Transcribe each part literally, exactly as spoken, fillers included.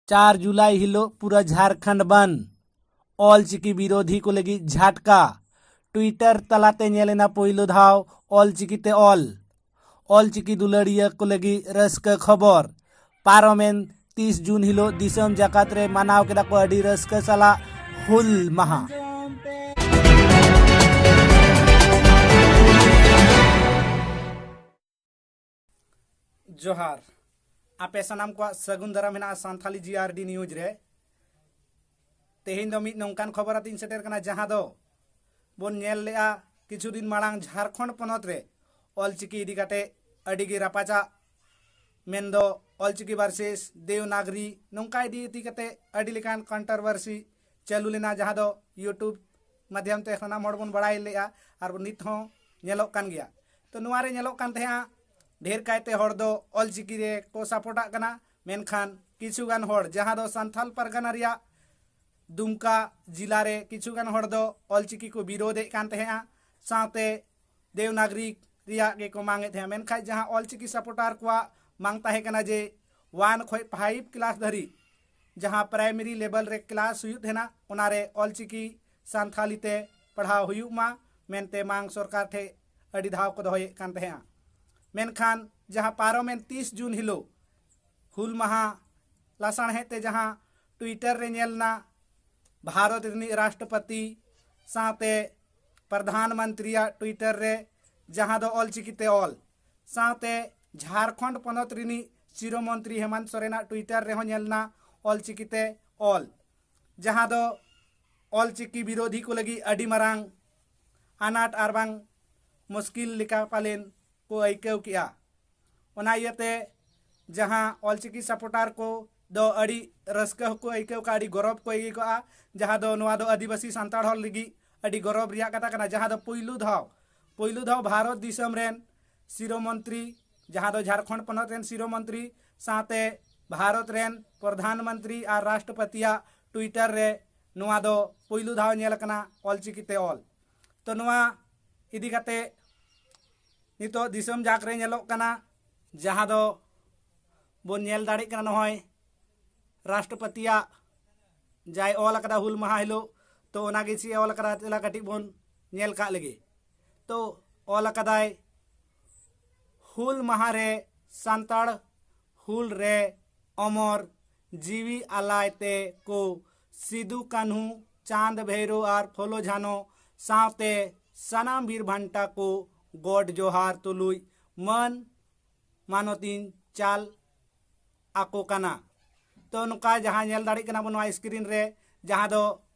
ᱪᱟᱨ ᱡᱩᱞᱟᱭ ᱦᱤᱞᱳᱜ ᱯᱩᱨᱟᱹ ᱡᱷᱟᱲᱠᱷᱚᱸᱰ ᱵᱟᱱᱫ, ᱚᱞᱪᱤᱠᱤ ᱵᱤᱨᱳᱫᱷᱤ ᱠᱚ ᱞᱟᱹᱜᱤᱫ ᱡᱷᱟᱴᱠᱟ᱾ ᱴᱩᱭᱴᱟᱨ ᱛᱟᱞᱟᱛᱮ ᱧᱮᱞ ᱮᱱᱟ ᱯᱳᱭᱞᱳ ᱫᱷᱟᱣ ᱚᱞᱪᱤᱠᱤ ᱛᱮ ᱚᱞ᱾ ᱚᱞᱪᱤᱠᱤ ᱫᱩᱞᱟᱹᱲᱤᱭᱟᱹ ᱠᱚ ᱞᱟᱹᱜᱤᱫ ᱨᱟᱹᱥᱠᱟᱹ ᱠᱷᱚᱵᱚᱨ, ᱯᱟᱨᱚᱢᱮᱱ ᱛᱤᱥ ᱡᱩᱱ ᱦᱤᱞᱳᱜ ᱫᱤᱥᱚᱢ ᱡᱟᱠᱟᱛ ᱨᱮ ᱢᱟᱱᱟᱣ ᱠᱮᱫᱟ ᱠᱚ ᱟᱹᱰᱤ ᱨᱟᱹᱥᱠᱟᱹ ᱥᱟᱞᱟᱜ ᱦᱩᱞ ᱢᱟᱦᱟ᱾ ᱡᱚᱦᱟᱨ᱾ ᱟᱯᱮ ᱥᱟᱱᱟᱢ ᱠᱚᱣᱟᱜ ᱥᱟᱹᱜᱩᱱ ᱫᱟᱨᱟᱢ ᱦᱮᱱᱟᱜᱼᱟ ᱥᱟᱱᱛᱷᱟᱞᱤ ᱡᱤ ᱟᱨ ᱰᱤ ᱱᱤᱭᱩᱡᱽ ᱨᱮ᱾ ᱛᱮᱦᱮᱧ ᱫᱚ ᱢᱤᱫ ᱱᱚᱝᱠᱟᱱ ᱠᱷᱚᱵᱚᱨ ᱟᱛᱮᱧ ᱥᱮᱴᱮᱨ ᱠᱟᱱᱟ, ᱡᱟᱦᱟᱸ ᱫᱚ ᱵᱚᱱ ᱧᱮᱞ ᱞᱮᱜᱼᱟ ᱠᱤᱪᱷᱩ ᱫᱤᱱ ᱢᱟᱲᱟᱝ ᱡᱷᱟᱲᱠᱷᱚᱸᱰ ᱯᱚᱱᱚᱛ ᱨᱮ ᱚᱞᱪᱤᱠᱤ ᱤᱫᱤ ᱠᱟᱛᱮ ᱟᱹᱰᱤ ᱜᱮ ᱨᱟᱯᱟᱪᱟᱜ, ᱢᱮᱱᱫᱚ ᱚᱞᱪᱤᱠᱤ ᱵᱷᱟᱨᱥᱮᱥ ᱫᱮᱣᱱᱟᱜᱽᱨᱤ, ᱱᱚᱝᱠᱟ ᱤᱫᱤ ᱤᱫᱤ ᱠᱟᱛᱮ ᱟᱹᱰᱤ ᱞᱮᱠᱟᱱ ᱠᱚᱱᱴᱨᱳᱵᱷᱟᱨᱥᱤ ᱪᱟᱹᱞᱩ ᱞᱮᱱᱟ, ᱡᱟᱦᱟᱸ ᱫᱚ YouTube ᱢᱟᱫᱽᱫᱷᱚᱢ ᱛᱮ ᱥᱟᱱᱟᱢ ᱦᱚᱲ ᱵᱚᱱ ᱵᱟᱲᱟᱭ ᱞᱮᱜᱼᱟ ᱟᱨ ᱱᱤᱛ ᱦᱚᱸ ᱧᱮᱞᱚᱜ ᱠᱟᱱ ᱜᱮᱭᱟ᱾ ᱛᱚ ᱱᱚᱣᱟ ᱨᱮ ᱧᱮᱞᱚᱜ ᱠᱟᱱ ᱛᱟᱦᱮᱸᱜᱼᱟ ᱰᱷᱮᱨ ᱠᱟᱭᱛᱮ ᱦᱚᱲ ᱫᱚ ᱚᱞᱪᱤᱠᱤ ᱨᱮ ᱠᱚ ᱥᱟᱯᱳᱨᱴᱟᱜ ᱠᱟᱱᱟ, ᱢᱮᱱᱠᱷᱟᱱ ᱠᱤᱪᱷᱩ ᱜᱟᱱ ᱦᱚᱲ, ᱡᱟᱦᱟᱸ ᱫᱚ ᱥᱟᱱᱛᱷᱟᱞ ᱯᱟᱨᱜᱟᱱᱟ ᱨᱮᱭᱟᱜ ᱫᱩᱢᱠᱟ ᱡᱤᱞᱟ ᱨᱮ ᱠᱤᱪᱷᱩ ᱜᱟᱱ ᱦᱚᱲ ᱫᱚ ᱚᱞᱪᱤᱠᱤ ᱠᱚ ᱵᱤᱨᱳᱫᱮᱫ ᱠᱟᱱ ᱛᱟᱦᱮᱸᱜᱼᱟ, ᱥᱟᱶᱛᱮ ᱫᱮᱣᱱᱟᱜᱽᱨᱤ ᱨᱮᱭᱟᱜ ᱜᱮᱠᱚ ᱢᱟᱝᱮᱫ ᱛᱟᱦᱮᱸᱜᱼᱟ᱾ ᱢᱮᱱᱠᱷᱟᱱ ᱡᱟᱦᱟᱸ ᱚᱞᱪᱤᱠᱤ ᱥᱟᱯᱳᱨᱴᱟᱨ ᱠᱚᱣᱟᱜ ᱢᱟᱝ ᱛᱟᱦᱮᱸ ᱠᱟᱱᱟ ᱡᱮ ᱚᱣᱟᱱ ᱠᱷᱚᱱ ᱯᱷᱟᱭᱤᱵᱷ ᱠᱞᱟᱥ ᱫᱷᱟᱹᱨᱤᱡ ᱡᱟᱦᱟᱸ ᱯᱨᱟᱭᱢᱟᱨᱤ ᱞᱮᱵᱮᱞ ᱨᱮ ᱠᱞᱟᱥ ᱦᱩᱭᱩᱜ ᱛᱟᱦᱮᱱᱟ, ᱚᱱᱟᱨᱮ ᱚᱞᱪᱤᱠᱤ ᱥᱟᱱᱛᱷᱟᱞᱤ ᱛᱮ ᱯᱟᱲᱦᱟᱣ ᱦᱩᱭᱩᱜ ᱢᱟ ᱢᱮᱱᱛᱮ ᱢᱟᱝ ᱥᱚᱨᱠᱟᱨ ᱴᱷᱮᱱ ᱟᱹᱰᱤ ᱫᱷᱟᱣ ᱠᱚ ᱫᱚᱦᱚᱭᱮᱫ ᱠᱟᱱ ᱛᱟᱦᱮᱸᱜᱼᱟ᱾ ᱢᱮᱱᱠᱷᱟᱱ ᱡᱟᱦᱟᱸ ᱯᱟᱨᱚᱢᱮᱱ ᱛᱤᱥ ᱡᱩᱱ ᱦᱤᱞᱳᱜ ᱦᱩᱞ ᱢᱟᱦᱟ ᱞᱟᱥᱟᱲᱦᱮᱫ ᱛᱮ ᱡᱟᱦᱟᱸ ᱴᱩᱭᱴᱟᱨ ᱨᱮ ᱧᱮᱞ ᱮᱱᱟ, ᱵᱷᱟᱨᱚᱛ ᱨᱤᱱᱤᱡ ᱨᱟᱥᱴᱨᱚᱯᱚᱛᱤ ᱥᱟᱶᱛᱮ ᱯᱨᱚᱫᱷᱟᱱ ᱢᱚᱱᱛᱨᱤᱭᱟᱜ ᱴᱩᱭᱴᱟᱨ ᱨᱮ, ᱡᱟᱦᱟᱸ ᱫᱚ ᱚᱞᱪᱤᱠᱤ ᱛᱮ ᱚᱞ, ᱥᱟᱶᱛᱮ ᱡᱷᱟᱲᱠᱷᱚᱸᱰ ᱯᱚᱱᱚᱛ ᱨᱤᱱᱤᱡ ᱥᱤᱨᱟᱹ ᱢᱚᱱᱛᱨᱤ ᱦᱮᱢᱚᱱᱛ ᱥᱚᱨᱮᱱᱟᱜ ᱴᱩᱭᱴᱟᱨ ᱨᱮᱦᱚᱸ ᱧᱮᱞ ᱮᱱᱟ ᱚᱞᱪᱤᱠᱤ ᱛᱮ ᱚᱞ, ᱡᱟᱦᱟᱸ ᱫᱚ ᱚᱞᱪᱤᱠᱤ ᱵᱤᱨᱳᱫᱷᱤ ᱠᱚ ᱞᱟᱹᱜᱤᱫ ᱟᱹᱰᱤ ᱢᱟᱨᱟᱝ ᱟᱱᱟᱴ ᱟᱨ ᱵᱟᱝ ᱢᱩᱥᱠᱤᱞ ᱞᱮᱠᱟ ᱯᱟᱞᱮᱱ ᱠᱚ ᱟᱹᱭᱠᱟᱹᱣ ᱠᱮᱜᱼᱟ᱾ ᱚᱱᱟ ᱤᱭᱟᱹᱛᱮ ᱡᱟᱦᱟᱸ ᱚᱞᱪᱤᱠᱤ ᱥᱟᱯᱳᱨᱴᱟᱨ ᱠᱚ ᱫᱚ ᱟᱹᱰᱤ ᱨᱟᱹᱥᱠᱟᱹ ᱦᱚᱸᱠᱚ ᱟᱹᱭᱠᱟᱹᱣ ᱠᱟᱜᱼᱟ, ᱟᱹᱰᱤ ᱜᱚᱨᱚᱵᱽ ᱠᱚ ᱟᱹᱭᱠᱟᱹᱣ ᱠᱟᱜᱼᱟ, ᱡᱟᱦᱟᱸ ᱫᱚ ᱱᱚᱣᱟ ᱫᱚ ᱟᱹᱫᱤᱵᱟᱹᱥᱤ ᱥᱟᱱᱛᱟᱲ ᱦᱚᱲ ᱞᱟᱹᱜᱤᱫ ᱟᱹᱰᱤ ᱜᱚᱨᱚᱵᱽ ᱨᱮᱭᱟᱜ ᱠᱟᱛᱷᱟ ᱠᱟᱱᱟ, ᱡᱟᱦᱟᱸ ᱫᱚ ᱯᱩᱭᱞᱩ ᱫᱷᱟᱣ, ᱯᱩᱭᱞᱩ ᱫᱷᱟᱣ ᱵᱷᱟᱨᱚᱛ ᱫᱤᱥᱚᱢ ᱨᱮᱱ ᱥᱤᱨᱟᱹ ᱢᱚᱱᱛᱨᱤ, ᱡᱟᱦᱟᱸ ᱫᱚ ᱡᱷᱟᱲᱠᱷᱚᱸᱰ ᱯᱚᱱᱚᱛ ᱨᱮᱱ ᱥᱤᱨᱟᱹ ᱢᱚᱱᱛᱨᱤ ᱥᱟᱶᱛᱮ ᱵᱷᱟᱨᱚᱛ ᱨᱮᱱ ᱯᱨᱚᱫᱷᱟᱱ ᱢᱚᱱᱛᱨᱤ ᱟᱨ ᱨᱟᱥᱴᱨᱚᱯᱚᱛᱤᱭᱟᱜ ᱴᱩᱭᱴᱟᱨ ᱨᱮ ᱱᱚᱣᱟ ᱫᱚ ᱯᱩᱭᱞᱩ ᱫᱷᱟᱣ ᱧᱮᱞ ᱟᱠᱟᱱᱟ ᱚᱞᱪᱤᱠᱤ ᱛᱮ ᱚᱞ᱾ ᱛᱚ ᱱᱚᱣᱟ ᱤᱫᱤ ᱠᱟᱛᱮ ᱱᱤᱛᱚᱜ ᱫᱤᱥᱚᱢ ᱡᱟᱠ ᱨᱮ ᱧᱮᱞᱚᱜ ᱠᱟᱱᱟ, ᱡᱟᱦᱟᱸ ᱫᱚ ᱵᱚᱱ ᱧᱮᱞ ᱫᱟᱲᱮᱭᱟᱜ ᱠᱟᱱᱟ, ᱱᱚᱜᱼᱚᱭ ᱨᱟᱥᱴᱨᱚᱯᱚᱛᱤᱭᱟᱜ ᱡᱟᱭ ᱚᱞ ᱟᱠᱟᱫᱟ ᱦᱩᱞ ᱢᱟᱦᱟ ᱦᱤᱞᱳᱜ, ᱛᱚ ᱚᱱᱟᱜᱮ ᱪᱮᱫ ᱮ ᱚᱞ ᱟᱠᱟᱫᱟ, ᱫᱮᱞᱟ ᱠᱟᱹᱴᱤᱡ ᱵᱚᱱ ᱧᱮᱞ ᱠᱟᱜ ᱞᱮᱜᱮ᱾ ᱛᱚ ᱚᱞ ᱟᱠᱟᱫᱟᱭ, ᱦᱩᱞ ᱢᱟᱦᱟ ᱨᱮ ᱥᱟᱱᱛᱟᱲ ᱦᱩᱞ ᱨᱮ ᱚᱢᱚᱨ ᱡᱤᱣᱤ ᱟᱞᱟᱭ ᱛᱮ ᱠᱚ ᱥᱤᱫᱩ ᱠᱟᱹᱱᱦᱩ, ᱪᱟᱸᱫᱽ ᱵᱷᱮᱭᱨᱳ ᱟᱨ ᱯᱷᱚᱞᱳ ᱡᱷᱟᱱᱚ ᱥᱟᱶᱛᱮ ᱥᱟᱱᱟᱢ ᱵᱤᱨ ᱵᱷᱟᱱᱴᱟ ᱠᱚ ᱜᱚᱰ ᱡᱚᱦᱟᱨ ᱛᱩᱞᱩᱡ ᱢᱟᱹᱱ ᱢᱟᱱᱚᱛᱤᱧ ᱪᱟᱞ ᱟᱠᱚ ᱠᱟᱱᱟ᱾ ᱛᱚ ᱱᱚᱝᱠᱟ ᱡᱟᱦᱟᱸ ᱧᱮᱞ ᱫᱟᱲᱮᱭᱟᱜ ᱠᱟᱱᱟ ᱵᱚᱱ ᱱᱚᱣᱟ ᱥᱠᱨᱤᱱ ᱨᱮ, ᱡᱟᱦᱟᱸ ᱫᱚ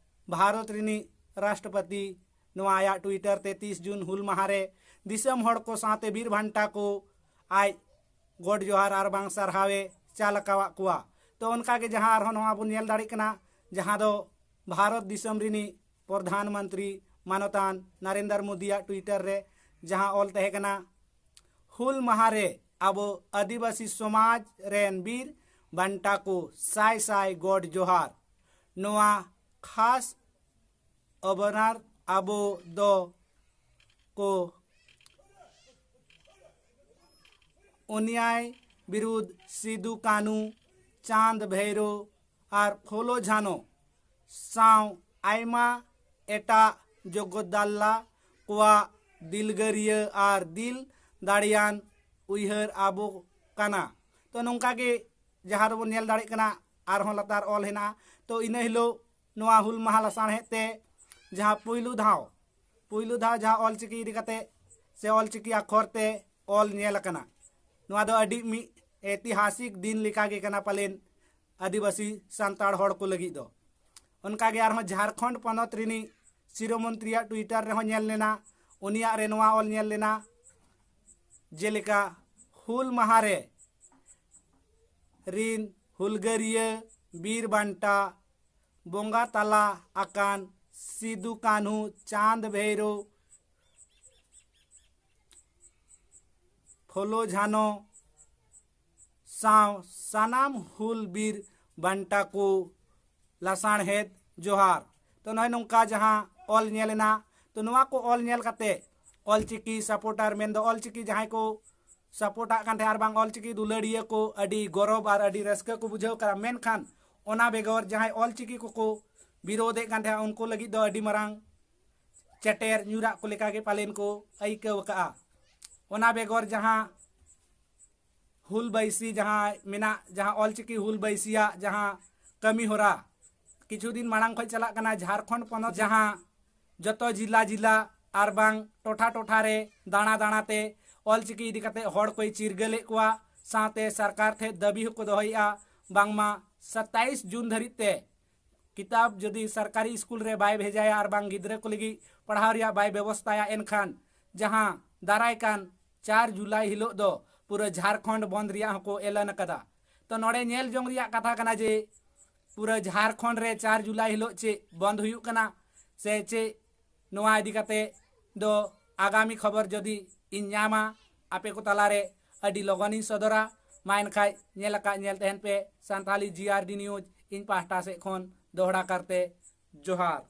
ᱵᱷᱟᱨᱚᱛ ᱨᱤᱱᱤᱡ ᱨᱟᱥᱴᱨᱚᱯᱚᱛᱤ ᱱᱚᱣᱟ ᱟᱭᱟᱜ ᱴᱩᱭᱤᱴᱟᱨ ᱛᱮ ᱛᱤᱥ ᱡᱩᱱ ᱦᱩᱞ ᱢᱟᱦᱟ ᱨᱮ ᱫᱤᱥᱚᱢ ᱦᱚᱲ ᱠᱚ ᱥᱟᱶᱛᱮ ᱵᱤᱨ ᱵᱷᱟᱱᱴᱟ ᱠᱚ ᱟᱡ ᱜᱚᱰ ᱡᱚᱦᱟᱨ ᱟᱨ ᱵᱟᱝ ᱥᱟᱨᱦᱟᱣᱮ ᱪᱟᱞ ᱟᱠᱟᱣᱟᱫ ᱠᱚᱣᱟ᱾ ᱛᱚ ᱚᱱᱠᱟ ᱜᱮ ᱡᱟᱦᱟᱸ ᱟᱨᱦᱚᱸ ᱱᱚᱣᱟ ᱵᱚᱱ ᱧᱮᱞ ᱫᱟᱲᱮᱭᱟᱜ ᱠᱟᱱᱟ, ᱡᱟᱦᱟᱸ ᱫᱚ ᱵᱷᱟᱨᱚᱛ ᱫᱤᱥᱚᱢ ᱨᱤᱱᱤᱡ ᱯᱨᱚᱫᱷᱟᱱ ᱢᱚᱱᱛᱨᱤ ᱢᱟᱱᱚᱛᱟᱱ ᱱᱟᱨᱮᱱᱫᱨᱚ ᱢᱳᱫᱤᱭᱟᱜ ᱴᱩᱭᱤᱴᱟᱨ ᱨᱮ ᱡᱟᱦᱟᱸ ᱚᱞ ᱛᱟᱦᱮᱸ ᱠᱟᱱᱟ, ᱦᱩᱞ ᱢᱟᱦᱟ ᱨᱮ ᱟᱵᱚ ᱟᱹᱫᱤᱵᱟᱹᱥᱤ ᱥᱚᱢᱟᱡᱽ ᱨᱮᱱ ᱵᱤᱨ ᱵᱟᱱᱴᱟ ᱠᱚ ᱥᱟᱭ ᱥᱟᱭ ᱜᱚᱰ ᱡᱚᱦᱟᱨ᱾ ᱱᱚᱣᱟ ᱠᱷᱟᱥ ᱚᱵᱚᱱᱟᱨ ᱟᱵᱚ ᱫᱚ ᱠᱚ ᱚᱱᱭᱟᱭ ᱵᱤᱨᱩᱫᱷ ᱥᱤᱫᱩ ᱠᱟᱹᱱᱩ, ᱪᱟᱸᱫᱽ ᱵᱷᱮᱭᱨᱳ ᱟᱨ ᱯᱷᱚᱞᱳ ᱡᱷᱟᱱᱚ ᱥᱟᱶ ᱟᱭᱢᱟ ᱮᱴᱟᱜ ᱡᱚᱜᱚᱛ ᱫᱟᱞᱞᱟ ᱠᱚᱣᱟᱜ ᱫᱤᱞᱜᱟᱹᱨᱤᱭᱟᱹ ᱟᱨ ᱫᱤᱞ ᱫᱟᱲᱮᱭᱟᱱ ᱩᱭᱦᱟᱹᱨ ᱟᱵᱚ ᱠᱟᱱᱟ᱾ ᱛᱚ ᱱᱚᱝᱠᱟ ᱜᱮ ᱡᱟᱦᱟᱸ ᱨᱮᱵᱚᱱ ᱧᱮᱞ ᱫᱟᱲᱮᱭᱟᱜ ᱠᱟᱱᱟ, ᱟᱨᱦᱚᱸ ᱞᱟᱛᱟᱨ ᱚᱞ ᱦᱮᱱᱟᱜᱼᱟ᱾ ᱛᱚ ᱤᱱᱟᱹ ᱦᱤᱞᱳᱜ ᱱᱚᱣᱟ ᱦᱩᱞ ᱢᱟᱦᱟ ᱞᱟᱥᱟᱲᱦᱮᱫ ᱛᱮ ᱡᱟᱦᱟᱸ ᱯᱩᱭᱞᱩ ᱫᱷᱟᱣ, ᱯᱩᱭᱞᱩ ᱫᱷᱟᱣ ᱡᱟᱦᱟᱸ ᱚᱞ ᱪᱤᱠᱤ ᱤᱫᱤ ᱠᱟᱛᱮ ᱥᱮ ᱚᱞ ᱪᱤᱠᱤ ᱟᱠᱷᱚᱨ ᱛᱮ ᱚᱞ ᱧᱮᱞ ᱟᱠᱟᱱᱟ᱾ ᱱᱚᱣᱟ ᱫᱚ ᱟᱹᱰᱤ ᱢᱤᱫ ᱮᱛᱤᱦᱟᱥᱤᱠ ᱫᱤᱱ ᱞᱮᱠᱟ ᱜᱮ ᱠᱟᱱᱟ ᱯᱟᱞᱮᱱ ᱟᱹᱫᱤᱵᱟᱹᱥᱤ ᱥᱟᱱᱛᱟᱲ ᱦᱚᱲ ᱠᱚ ᱞᱟᱹᱜᱤᱫ ᱫᱚ᱾ ᱚᱱᱠᱟ ᱜᱮ ᱟᱨᱦᱚᱸ ᱡᱷᱟᱲᱠᱷᱚᱸᱰ ᱯᱚᱱᱚᱛ ᱨᱤᱱᱤᱡ ᱥᱤᱨᱟᱹ ᱢᱚᱱᱛᱨᱤᱭᱟᱜ ᱴᱩᱭᱤᱴᱟᱨ ᱨᱮᱦᱚᱸ ᱧᱮᱞ ᱞᱮᱱᱟ, ᱩᱱᱤᱭᱟᱜ ᱨᱮ ᱱᱚᱣᱟ ᱚᱞ ᱧᱮᱞ ᱞᱮᱱᱟ, ᱡᱮᱞᱮᱠᱟ ᱦᱩᱞ ᱢᱟᱦᱟ ᱨᱮ ᱨᱤᱱ ᱦᱩᱞᱜᱟᱹᱨᱤᱭᱟᱹ ᱵᱤᱨ ᱵᱟᱱᱴᱟ ᱵᱚᱸᱜᱟ ᱛᱟᱞᱟ ᱟᱠᱟᱱ ᱥᱤᱫᱩ ᱠᱟᱹᱱᱦᱩ, ᱪᱟᱸᱫᱽ ᱵᱷᱮᱭᱨᱳ, ᱯᱷᱚᱞᱳ ᱡᱷᱟᱱᱚ ᱥᱟᱶ ᱥᱟᱱᱟᱢ ᱦᱩᱞ ᱵᱤᱨ ᱵᱟᱱᱴᱟ ᱠᱚ ᱞᱟᱥᱟᱲᱦᱮᱫ ᱡᱚᱦᱟᱨ᱾ ᱛᱚ ᱱᱚᱜᱼᱚᱭ ᱱᱚᱝᱠᱟ ᱡᱟᱦᱟᱸ ᱚᱞ ᱧᱮᱞ ᱮᱱᱟ, ᱛᱚ ᱱᱚᱣᱟ ᱠᱚ ᱚᱞ ᱧᱮᱞ ᱠᱟᱛᱮ ᱚᱞᱪᱤᱠᱤ ᱥᱟᱯᱳᱨᱴᱟᱨ, ᱢᱮᱱᱫᱚ ᱚᱞᱪᱤᱠᱤ ᱡᱟᱦᱟᱸᱭ ᱠᱚ ᱥᱟᱯᱳᱨᱴᱟᱜ ᱠᱟᱱ ᱛᱟᱦᱮᱸᱫ ᱟᱨ ᱵᱟᱝ ᱚᱞᱪᱤᱠᱤ ᱫᱩᱞᱟᱹᱲᱤᱭᱟᱹ ᱠᱚ ᱟᱹᱰᱤ ᱜᱚᱨᱚᱵᱽ ᱟᱨ ᱟᱹᱰᱤ ᱨᱟᱹᱥᱠᱟᱹ ᱠᱚ ᱵᱩᱡᱷᱟᱹᱣ ᱠᱟᱫᱟ᱾ ᱢᱮᱱᱠᱷᱟᱱ ᱚᱱᱟ ᱵᱮᱜᱚᱨ ᱡᱟᱦᱟᱸᱭ ᱚᱞᱪᱤᱠᱤ ᱠᱚᱠᱚ ᱵᱤᱨᱳᱫᱷᱮᱫ ᱠᱟᱱ ᱛᱟᱦᱮᱸᱫ, ᱩᱱᱠᱩ ᱞᱟᱹᱜᱤᱫ ᱫᱚ ᱟᱹᱰᱤ ᱢᱟᱨᱟᱝ ᱪᱮᱴᱮᱨ ᱧᱩᱨᱟᱜ ᱠᱚ ᱞᱮᱠᱟᱜᱮ ᱯᱟᱞᱮᱱ ᱠᱚ ᱟᱹᱭᱠᱟᱹᱣ ᱟᱠᱟᱫᱼᱟ᱾ ᱚᱱᱟ ᱵᱮᱜᱚᱨ ᱡᱟᱦᱟᱸ ᱦᱩᱞ ᱵᱟᱹᱭᱥᱤ ᱡᱟᱦᱟᱸ ᱢᱮᱱᱟᱜ, ᱡᱟᱦᱟᱸ ᱚᱞᱪᱤᱠᱤ ᱦᱩᱞ ᱵᱟᱹᱭᱥᱤᱭᱟᱜ ᱡᱟᱦᱟᱸ ᱠᱟᱹᱢᱤ ᱦᱚᱨᱟ ᱠᱤᱪᱷᱩ ᱫᱤᱱ ᱢᱟᱲᱟᱝ ᱠᱷᱚᱱ ᱪᱟᱞᱟᱜ ᱠᱟᱱᱟ, ᱡᱷᱟᱲᱠᱷᱚᱸᱰ ᱯᱚᱱᱚᱛ ᱡᱟᱦᱟᱸ ᱡᱚᱛᱚ ᱡᱤᱞᱟ ᱡᱤᱞᱟ ᱟᱨ ᱵᱟᱝ ᱴᱚᱴᱷᱟ ᱴᱚᱴᱷᱟ ᱨᱮ ᱫᱟᱬᱟ ᱫᱟᱬᱟ ᱛᱮ ᱚᱞᱪᱤᱠᱤ ᱤᱫᱤ ᱠᱟᱛᱮ ᱦᱚᱲ ᱠᱚᱭ ᱪᱤᱨᱜᱟᱹᱞᱮᱫ ᱠᱚᱣᱟ, ᱥᱟᱶᱛᱮ ᱥᱚᱨᱠᱟᱨ ᱴᱷᱮᱱ ᱫᱟᱹᱵᱤ ᱦᱚᱸᱠᱚ ᱫᱚᱦᱚᱭᱮᱫᱼᱟ ᱵᱟᱝᱢᱟ ᱥᱟᱛᱟᱭᱤᱥ ᱡᱩᱱ ᱫᱷᱟᱹᱨᱤᱡ ᱛᱮ ᱠᱤᱛᱟᱵ ᱡᱩᱫᱤ ᱥᱚᱨᱠᱟᱨᱤ ᱥᱠᱩᱞ ᱨᱮ ᱵᱟᱭ ᱵᱷᱮᱡᱟᱭᱟ ᱟᱨ ᱵᱟᱝ ᱜᱤᱫᱽᱨᱟᱹ ᱠᱚ ᱞᱟᱹᱜᱤᱫ ᱯᱟᱲᱦᱟᱣ ᱨᱮᱭᱟᱜ ᱵᱟᱭ ᱵᱮᱵᱚᱥᱛᱟᱭᱟ, ᱮᱱᱠᱷᱟᱱ ᱡᱟᱦᱟᱸ ᱫᱟᱨᱟᱭ ᱠᱟᱱ ᱪᱟᱨ ᱡᱩᱞᱟᱭ ᱦᱤᱞᱳᱜ ᱫᱚ ᱯᱩᱨᱟᱹ ᱡᱷᱟᱲᱠᱷᱚᱸᱰ ᱵᱚᱱᱫ ᱨᱮᱭᱟᱜ ᱦᱚᱸᱠᱚ ᱮᱞᱟᱱ ᱟᱠᱟᱫᱟ᱾ ᱛᱚ ᱱᱚᱰᱮ ᱧᱮᱞ ᱡᱚᱝ ᱨᱮᱭᱟᱜ ᱠᱟᱛᱷᱟ ᱠᱟᱱᱟ ᱡᱮ ᱯᱩᱨᱟᱹ ᱡᱷᱟᱲᱠᱷᱚᱸᱰ ᱨᱮ ᱪᱟᱨ ᱡᱩᱞᱟᱭ ᱦᱤᱞᱳᱜ ᱪᱮᱫ ᱵᱚᱱᱫ ᱦᱩᱭᱩᱜ ᱠᱟᱱᱟ ᱥᱮ ᱪᱮᱫ, ᱱᱚᱣᱟ ᱤᱫᱤ ᱠᱟᱛᱮ ᱫᱚ ᱟᱜᱟᱢᱤ ᱠᱷᱚᱵᱚᱨ ᱡᱩᱫᱤ ᱤᱧ ᱧᱟᱢᱟ, ᱟᱯᱮ ᱠᱚ ᱛᱟᱞᱟᱨᱮ ᱟᱹᱰᱤ ᱞᱚᱜᱚᱱᱤᱧ ᱥᱚᱫᱚᱨᱟ᱾ ᱢᱟ ᱮᱱᱠᱷᱟᱡ ᱧᱮᱞ ᱟᱠᱟᱫ ᱧᱮᱞ ᱛᱟᱦᱮᱱ ᱯᱮ ᱥᱟᱱᱛᱷᱟᱞᱤ ᱡᱤ ᱟᱨ ᱰᱤ ᱱᱤᱭᱩᱡᱽ᱾ ᱤᱧ ᱯᱟᱦᱴᱟ ᱥᱮᱫ ᱠᱷᱚᱱ ᱫᱚᱦᱲᱟ ᱠᱟᱨᱛᱮ ᱡᱚᱦᱟᱨ᱾